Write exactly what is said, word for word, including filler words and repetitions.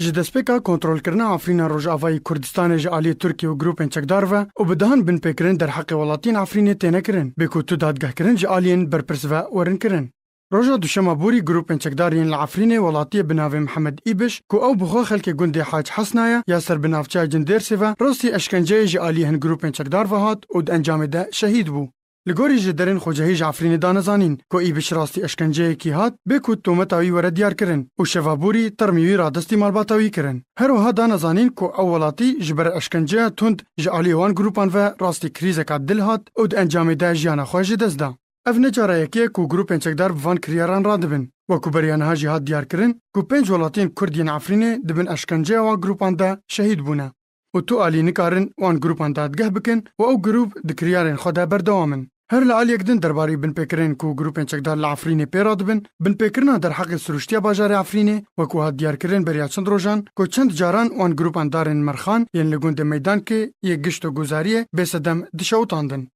Ji destpêka kontrolkirina Efrîna Rojavayî Kurdistanê ji aliyê Tirkiye û grûpên çekdar ve û bi dehan binpêkirin derheqê welatiyên Efrînê têne kirin, bê ku tu dadgehkirin ji aliyên berpirs ve werin kirin. Roja duşema borî grûpên çekdar yên li Efrînê welatiyê bi navê Mihemed Îbiş, ku ew bi xwe xelkê gundê Hac Hesna ye, ya ser bi navçeya Cindêrsê ve rastî eşkenceyê ji aliyê hin grûpên çekdar ve hat û di encamê de şehîd bû. Li gorî ji derên xwecehî ji Efrînê dane zanîn ku Îbiş rastî eşkenceyekî hat, bê ku tometa wî were diyarkirin û şeva borî termî wî radestî malbata wî kirin. Her wiha dane zanîn ku ew welatî ji ber eşkenceya tund ji aliyê wan grûpan ve rastî krîzeka dil hat û di encamê de jiyana xwe ji dest da. Ev ne cara yekê ye ku grûpên çekdar bi van kiryaran radibin. Wekû beriya niha jî hat diyarkirin ku pênc welatiyên Kurd yên Efrînê di bin eşkenceya wan grûpan de şehîd bûne û tu alî nikarin wan grûpan dadgeh bikin û ew grûp di kiryarên xwe de berdewam in. Her li aliyek din derbarî binpêkirin ku grûpên çekdar li Efrînê pê radibin, binpêkirina derheqê sirûştiya bajarê Efrînê, wekû hat diyarkirin beriya çend rojan ku çend caran wan grûpan darên Merxan yên li gundê Meydankê yê Gişt û Gozariyê bêsedem dişewitandin.